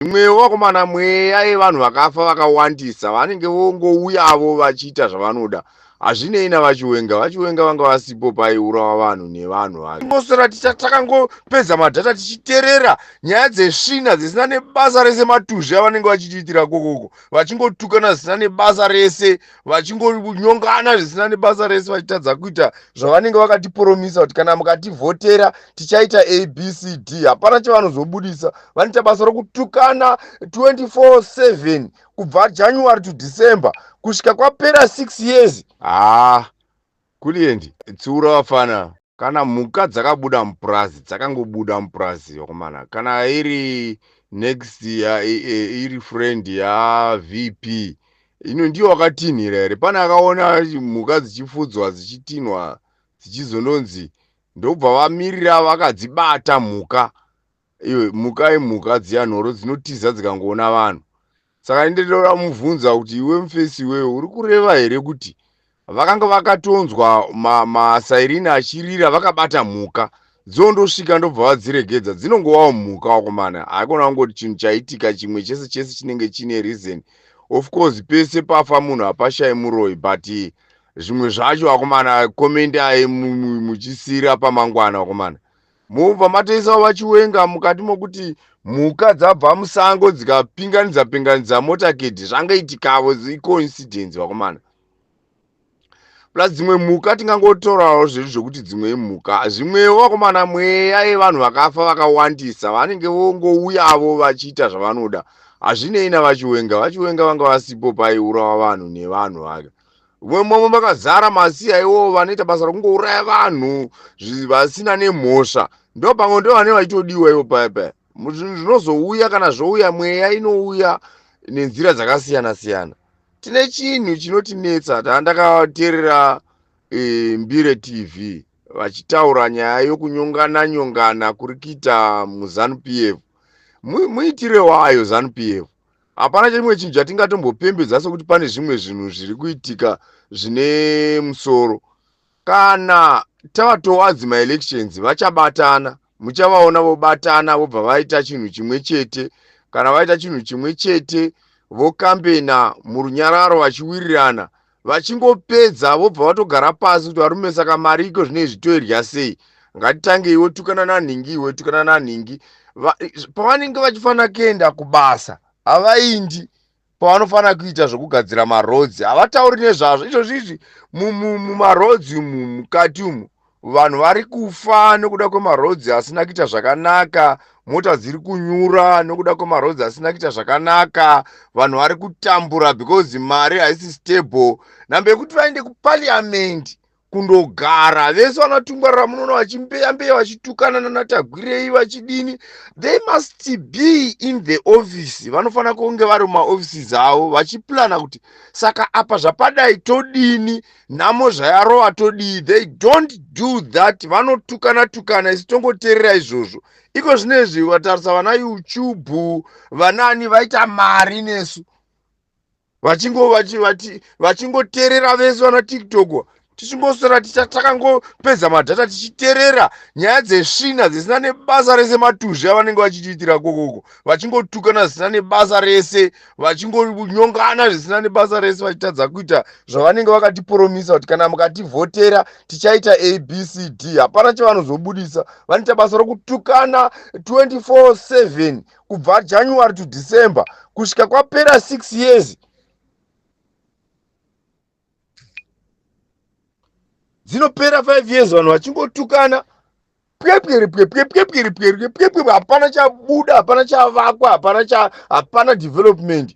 Zvimwewo vakomana mweya yevanhu vakafa vakawandisa vanenge vongouyavo vachiita zvavanoda. Hazvinei navaChiwenga. VaChiwenga vanga vasipo paiurawa vanhu nevanhu vake. Tingoswera takangopedza madhata tichiterera nyaya dzesvina dzisina nebasa rese matuzvi avanenge vachitiitira kokoko vachingotukana zvisina nebasa rese vachingonyongana zvisina nebasa rese vachitadza kuita zvavanenge vakatiporomisa kuti kana mukativhotera tichaita abcd hapana chavanozobudisa vanoita basa rokutukana 24/7 kubva january to december kusvika kwapera 6 years haa kuliendi tsiura vafana kana mhuka dzakabuda mupurazi dzakangobuda mupurazi vakomana kana iri next ya, iri friend yavp ino ndiyo wakatinhira here pane akaona mhuka dzichifudzwa dzichitinhwa dzichizononzi ndobva vamirira vakadzibata mhuka iwe mhuka imhuka dziya nhoro dzinotiza dzikangoona vanhu saka ndinoda mubvunza kuti iwe mufesi iwewe uri kureva here kuti vakanga vakatonzwa masairini ma achirira vakabata mhuka dzondosvika ndobva vadziregedza dzinongovawo mhuka wakomana haikona kungoti chinhu chaitika chimwe chese chese chinenge chine reason of course pese pafa munhu hapashayi muroyi but zvimwe zvacho vakomana komendai muchisira pamangwana vakomana mobva matoisawo vachiwenga mukati mokuti mhuka dzabva musango dzikapinganidza pinganidza motakedi zvangaitikavo icoincidence vakomana plus dzimwe mhuka tingangotorawo zvedu zvekuti dzimwe imhuka zvimwewo vakomana mweya yevanhu vakafa vakawandisa vanenge vongouyavo vachiita zvavanoda hazvinei navachiwenga vachiwenga vanga vasipo paiurawa vanhu nevanhu vake Vemwe makazara masiya iwowo vanoita basa rokungouraya vanhu vasina nemhosva ndo pamwe ndo vane vachitodiwa ivo paya paya zvinhu zvinozouya kana zvouya mweya inouya nenzira dzakasiyana siyana tine chinhu chinotinetsa tandakateerera e, mbire tv vachitaura nyaya yokunyongana nyongana kuri kuita muzanu p f muitire wayo zanu p f Hapana chimwe chinhu chatingatombopembedza sekuti pane zvimwe zvinhu zviri kuitika zvine musoro. Kana tava towards maelections vachabatana, muchavaona vobatana vobva vaita chinhu chimwe chete. Kana vaita chinhu chimwe chete vokambena murunyararo vachiwirirana vachingopedza vobva vatogara pasi kuti varume saka mari iko zvine izvi toirya sei ngatitange iwe tukana nanhingi iwe tukana nanhingi pavanenge vachifanira kuenda kubasa havaindi pavanofanira kuita zvekugadzira marodzi havatauri nezvazvo izvozvi izvi mumarodzi umu mukati umu vanhu vari kufa nekuda kwemarodzi asina kuita zvakanaka mota dziri kunyura nekuda kwemarodzi asina kuita zvakanaka vanhu vari kutambura because mari haisi stable namba yekuti vaende kuparliament kundogara vese vanatungwarira munoona vachimbeya mbeya vachitukana nanatagwirei vachidini they must be in the office vanofanira kunge vari mumaoffices avo vachiplana kuti saka apa zvapadai todini nhamo zvayarova todii they don't do that vanotukana tukana isu tongoteerera izvozvo iko zvinezvi vatarisa vana youtube vanani vaita mari nesu vachingoteerera vese vana tiktok tichingoswera takangopedza madhata tichiterera nyaya dzesvina dzisina nebasa rese matuzvi avanenge vachitiitira kokoko vachingotukana zvisina nebasa rese vachingonyongana zvisina nebasa rese vachitadza kuita zvavanenge vakatiporomisa kuti kana mukativhotera tichaita abcd hapana chavanozobudisa vanoita basa rokutukana 24/7 kubva january to december kusvika kwapera 6 years dzinopera 5 years vanhu vachingotukana pwepwere pwepwepwepwere pwere pwepwe hapana chabuda hapana chavakwa hapana cha hapana development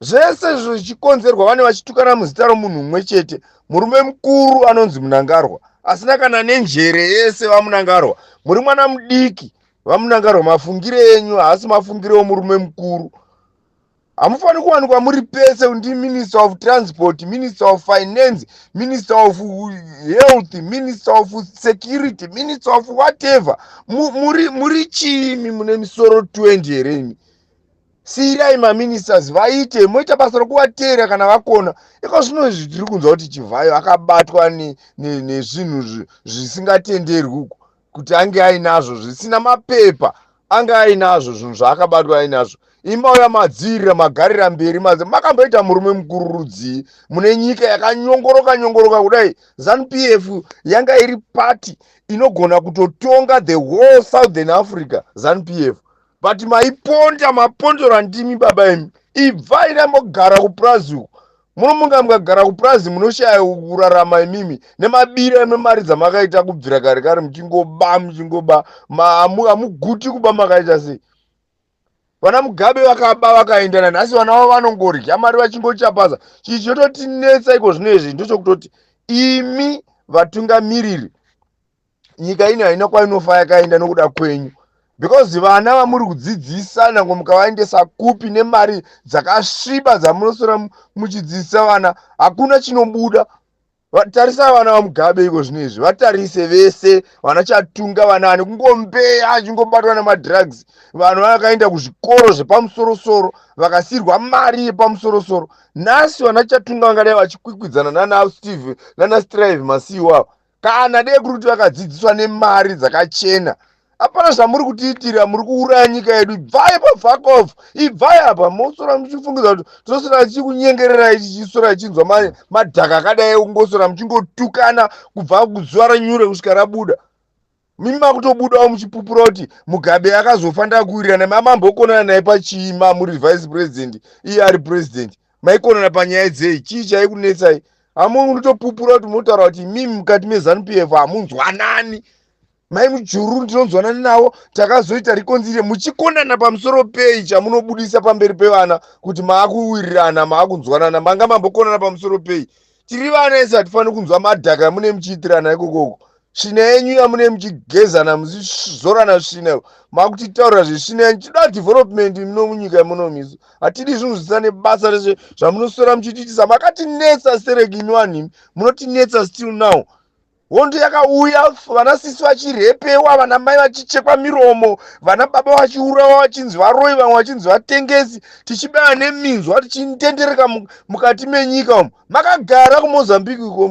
zvese zvichikonzerwa vane vachitukana muzita romunhu mumwe chete murume mukuru anonzi munangarwa asina kana nenjere yese vamunangarwa muri mwana mudiki vamunangarwa mafungire enyu haasi mafungire omurume mukuru hamufaniri kuwanikwa muri pese ndi minister of transport minister of finance minister of health minister of security minister of whatever muri, muri chiimi mune misoro 20 here imi siyirai maministers vaite moita basa rokuvateera kana vakona iko zvino izvi tiri kunzwa kuti chivhayo akabatwa nezvinhu zvisingatenderwi uku kuti ange ainazvo zvisina mapepa ange ainazvo zvinhu zvaakabatwa ainazvo Imauya madziirira magarira mberi mazi makamboita murume mukuru rudzii mune nyika yakanyongoroka nyongoroka kudai. ZANU PF yanga iri party inogona kutotonga the whole Southern Africa, ZANU PF, but maiponda mapondora ndimi baba imi. Ibvai rambogara kupurazi uku. Munomunga mukagara kupurazi munoshaya kurarama imimi nemabira ememari dzamakaita kubvira kare kare muchingoba muchingoba, hamuguti kuba makaita sei? Vana Mugabe vakaba vakaenda, nanhasi vana vavo vanongorya mari vachingochapaza. Chii chinototinetsa iko zvino izvi ndechokutoti imi vatungamiriri, nyika ino haina kwainofa yakaenda nokuda kwenyu, because vana vamuri kudzidzisa nango mukavaendesa kupi nemari dzakasviba dzamunosora muchidzidzisa vana, hakuna chinobuda. Tarisa vana vaMugabe iko zvino izvi, vatarise vese vana Chatunga, vana ani kungombeya achingobatwa nemadrugs. Vanhu vakaenda kuzvikoro zvepamusorosoro, vakasiyirwa mari yepamusorosoro. Nhasi vana Chatunga vangadai vachikwikwidzana nana Steve nana Strive Masiyiwa kana dei kuri kuti vakadzidziswa nemari dzakachena. Hapana zvamuri kutiitira, muri kuuraya nyika yedu. Ibvai pafakof, ibvai apa. Mosora muchifungidza kuti tinosora tichikunyengererai, tichisora tichinzwa madhaka akadai, kungosora muchingotukana kubva zuva renyure kusvika rabuda. Mimi makutobudawo muchipupura kuti Mugabe akazofa ndakuwirirana. Mamambokonana naye pachiima muri vice president, iye ari president, maikonana panyaya dzei? Chii chaikunetsai? Hamunotopupura kuti munotaura kuti mimi mukati meZANU PF hamunzwanani. Mai Mujuru ndinonzwanani navo, takazoita reconciliation. Muchikonana pamusoro pei chamunobudisa pamberi pevana kuti maakuwirirana, maakunzwanana? Manga mambokonana pamusoro pei? Tiri vana isi, hatifaniri kunzwa madhaka amune muchiitirana ikokoko. Svina yenyu yamune muchigezana muchizorana svina, makutitaurira zvesvina yenyu. Tinoda development muno munyika muno, hatidi zvinhu zvisina nebasa rese zvamunoswera muchitiitisa. Makatinetsa stereki imi vanhu imi, munotinetsa still now. Hondo yakauya, vana sisi vachirepewa, vana mai vachichekwa miromo, vana baba vachiurawa vachinzi varoi, vamwe vachinzi vatengesi, tichibaya neminzwa tichitendereka mukati menyika umu. Makagara kuMozambique uko,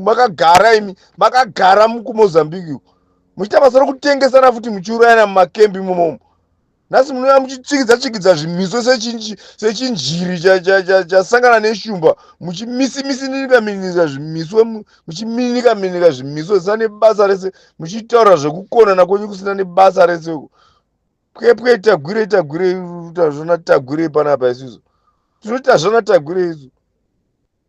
makagara imi, makagara kuMozambique uko muchiita basa rokutengesana futi, muchiurayana mumakembi imomomo. Nhasi munouya muchitsvikidza tsvikidza zvimiso sechinjiri chasangana neshumba, muchimisimisinika minika zvimiso, muchiminika minika zvimiso zvisina nebasa rese, muchitaura zvekukonana kwenyu kusina nebasa rese. Pwepwe, tagwirei, tagwirei, tazvona tagwirei panapa. Isusu tinoti tazvona tagwirei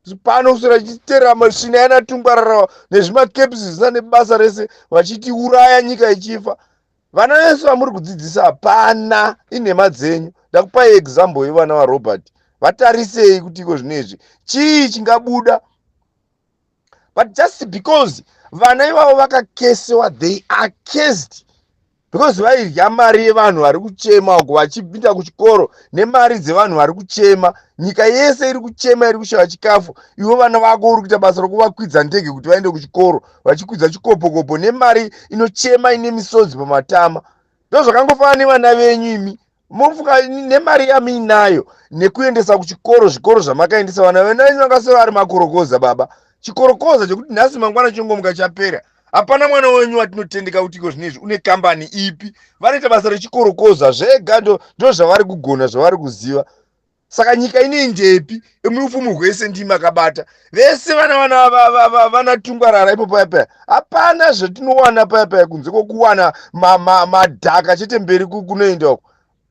isu pano kuswera tichitera masvina yanaTungwarara nezvimakepisi zvisina nebasa rese, vachitiuraya nyika ichifa. Vana vese vamuri kudzidzisa hapana, inhema dzenyu. Ndakupai example yevana vaRobert, vatarisei kuti iko zvino izvi chii chingabuda. But just because vana ivavo vakakesewa, they are cursed because vairya mari yevanhu vari kuchema uko, vachipinda kuchikoro nemari dzevanhu vari kuchema. Nyika yese iri kuchema, iri kushaya chikafu. Iwe vana vako uri kuita basa rokuvakwidza ndege kuti vaende kuchikoro, vachikwidza chikopokopo nemari inochema ine misodzi pamatama. Ndo zvakangofanana nevana venyu imi. Mofuka nemari yamuinayo nekuendesa kuchikoro, zvikoro zvamakaendesa vana venyu vangasora ari makorokoza baba, chikorokoza chekuti nhasi mangwana chongomuka chapera. Hapana mwana wenyu watinotendeka kuti iko zvinezvi une kambani ipi. Vanoita basa rechikorokoza zvega, ndo zvavari kugona, zvavari kuziva. Saka nyika inoendepi? Imi hwese ndimi makabata vese vana vanaTungwarara ipo paya paya. Hapana zvatinowana paya paya kunze kwokuwana madhaka chete. Mberi kunoenda uko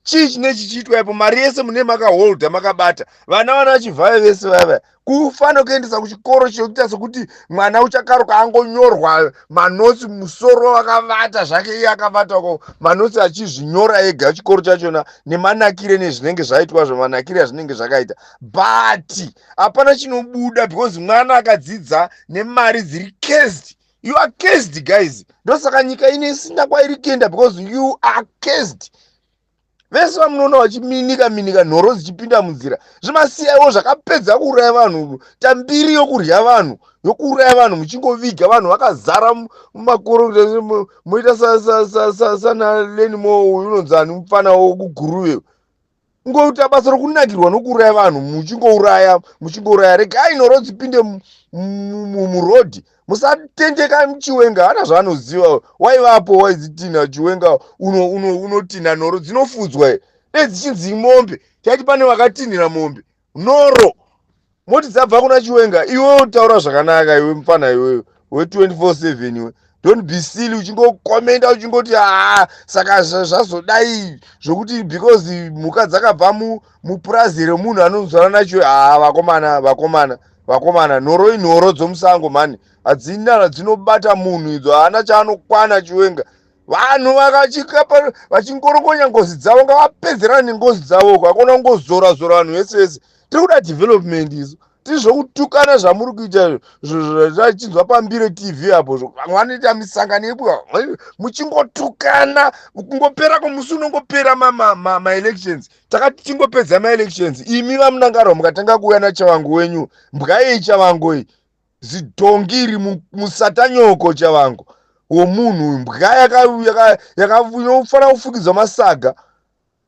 chii chine chichiitwa ipo? Mari yese mune makaholda, makabata vana vachivhaya vese vaya vaya, kufa nekuendesa kuchikoro chekuita sekuti mwana uchakaruka angonyorwa manotsi musoro, akavata zvake iye, akavata ko manotsi achizvinyora ega chikoro chachona nemanakire nezvinenge zvaitwa, zvamanakire azvinenge zvakaita, but hapana chinobuda because mwana akadzidza nemari dziri cursed. You are cursed, guys. Ndosaka nyika ine isina kwairi kuenda, because you are cursed. Vese vamunoona vachiminika minika nhoro dzichipinda munzira, zvimasiyaiwo zvakapedza kuuraya vanhu, tambiri yokurya vanhu, yokuuraya vanhu, muchingoviga vanhu vakazara mumakoro. Moita sana Lenimo uyu unonzani mufana wokuGuruve, ngoita basa rokunakirwa nokuuraya vanhu, muchingouraya, muchingouraya. Regai nhoro dzipinde murodhi, musatendeka Chiwenga, hana zvaanoziva. Waivapo waidzitina Chiwenga unotina nhoro dzinofudzwa. Dei dzichinzi mombe, taiti pane vakatinhira mombe. Noro moti dzabva kuna Chiwenga. Iwe taura zvakanaka iwe, mufana iwewe we24/7 iwe. Don't be silly uchingokomenda uchingoti, "Haa, saka zvazodai zvokuti because mhuka dzakabva mupurazi remunhu anonzwana nacho." Haa, vakomana, vakomana, vakomana, nhoro inhoro dzomusango mani, hadzina dzinobata munhu idzo. Haana chaanokwana Chiwenga. Vanhu vakachikapa vachingorokonya ngozi dzavo, ngavapedzerana nengozi dzavo. Hakuna kungozora zora vanhu vese vese. Tiri kuda development isu. Tiri zvokutukana zvamuri kuita zvachinzwa paMbire TV apo, vamwe vanoita misangano yeku muchingotukana. Kungopera kwomusi unongopera maelections, takati tingopedza maelections, imi vaMnangagwa mukatanga kuuya naChavangu wenyu. Mbwa yei Chavangu iyi? Zidhongi iri, musatanyoko Chavangu womunhu, mbwa inofanira kufukidzwa masaga.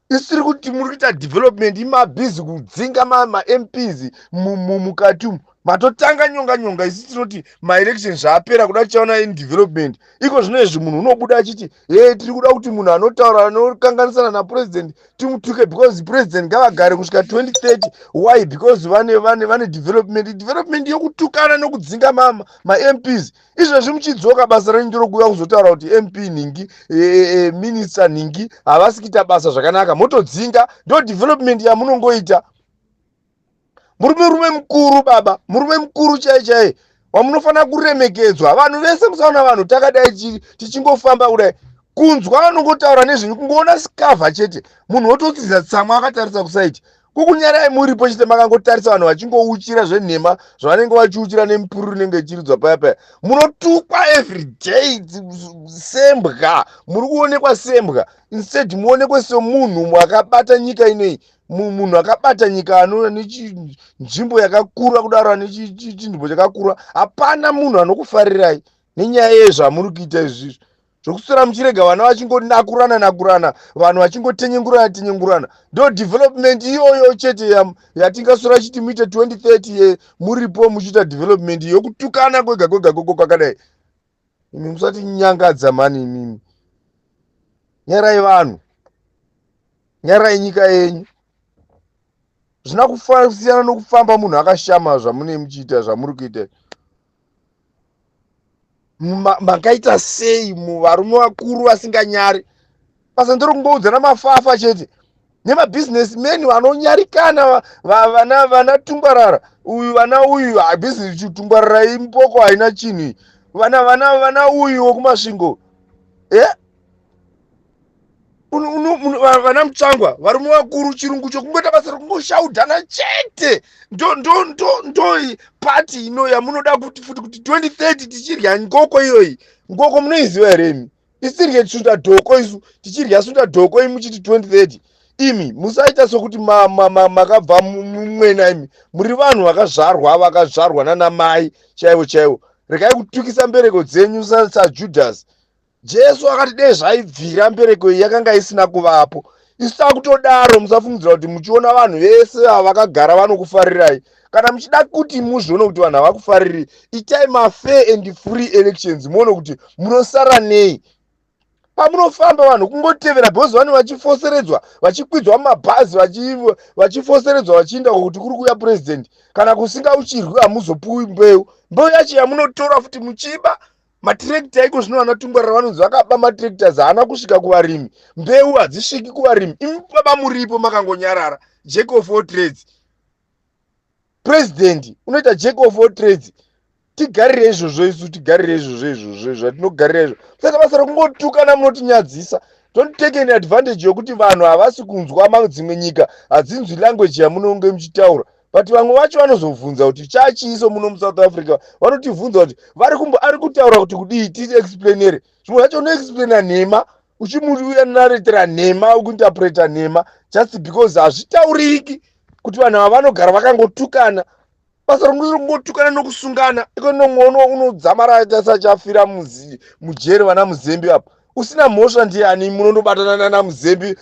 Isiri kuti muri kuita development, imabhizi kudzinga maMPs mukati umu, matotanga nyonga nyonga. Isi tinoti maelection zvaapera, kuda tichaona in development. Iko zvino izvi munhu unobuda achiti, "Ye, tiri kuda kuti munhu anotaura anokanganisana napresident timutuke because president ngavagare kusvika 2030." Why? Because vane development. Development yokutukana nokudzinga maMPs. Izvezvi muchidzoka, basa renyu nderokuuya kuzotaura kuti MP nhingi, minister nhingi havasi kuita basa zvakanaka, motodzinga. Ndo development yamunongoita. Murume, rume mukuru, baba, murume mukuru chai chai wamunofanira kuremekedzwa. Vanhu vese musaona vanhu takadai tichingofamba kudai, kunzwa vanongotaura nezvenyu, kungoona sikavha chete, munhu wototsidza tsamwa akatarisa kusaiti. Kukunyarai muripo chete, makangotarisa vanhu vachingouchira zvenhema zvavanenge vachiuchira nemupururu inenge ichiridzwa paya paya. Munotukwa everyday sembwa, muri kuonekwa sembwa instead muonekwe semunhu akabata nyika inei. Munhu akabata nyika nenzvimbo yakakura kudaro, ane chinzvimbo chakakura, hapana munhu anokufarirai nenyaya yezvamuri kuita izvizvi, zvokuswera muchirega vana vachingonakurana nakurana, vanhu vachingotenyengurana tenyengurana. Ndo development iyoyo chete yatingaswera chiti muite 2030 muripo muchiita development yokutukana kwega kwega koko kwakadai? Imi musati nyangadza mani imimi. Nyarai vanhu, nyarai nyika yenyu. Zvina kusiyana nokufamba munhu akashama zvamune muchiita zvamuri kuita. Makaita sei muvarume vakuru vasinganyari? Basa nderokungoudzana mafafa chete nemabhizinesi vanonyarikana. Vana Tungwarara uyu, vana uyu, bhizinesi Tungwarara imboko, haina chinhu. Vana uyu wokuMasvingo, e vana Mutsvangwa, varume vakuru, chirungu chokungoita basa rekungoshaudhana chete. Ndo pati ino yamunoda kuti futi kuti 2030 tichirya ngoko iyoyi? Ngoko munoiziva here imi? Isirye sunda dhoko, isu tichirya sunda dhoko, imi muchiti 2030. Imi musaita sokuti makabva mumwena. Imi muri vanhu vakazvarwa, vakazvarwa nana mai chaivo chaivo. Regai kutukisa mbereko dzenyu saJudhasi. Jesu akati dei zvaibvira mbereko iyi yakanga isina kuvapo. Isu takutodaro. Musafungidzira kuti muchiona vanhu vese ava vakagara vanokufarirai. Kana muchida kuti muzvione kuti vanhu havakufariri, itai mafair and free elections, muone kuti munosara nei. Pamunofamba vanhu kungotevera because vanhu vachifoseredzwa, vachikwidzwa mumabhazi, vachifoseredzwa vachienda kuti kuri kuuya purezidendi. Kana kusingauchirwi, hamuzopuwi mbeu. Mbeu yacho yamunotora futi muchiba matirekta. Iko zvino vana Tungwarara vanonzi vakaba matractors, haana kusvika kuvarimi, mbeu hadzisviki kuvarimi. Imi baba muripo makangonyarara. Jack of all trades, president unoita jack of all trades. Tigarire izvozvo, isu tigarire izvozvo, izvozvo zvatinogarira izvo. Musaita basa rekungotukana, munotinyadzisa. Don't take an advantage yokuti vanhu havasi kunzwa, dzimwe nyika hadzinzwi language yamunonge muchitaura. But vamwe vacho vanozobvunza kuti chachiiso muno muSouth Africa, vanotivhunza kuti vari kumbo ari kutaura kuti kudii, tiexplainere. Zvimwe zvacho unoexplaina nhema, uchimunaretera nhema, ukuinterpreta nhema just because hazvitauriki kuti vanhu ava vanogara vakangotukana. Basa rongotukana nokusungana iko nomwe unodzamara sachafira mujeri. Vana Muzembi apa usina mhosva ndiani? Munondobatana nana Muzembi.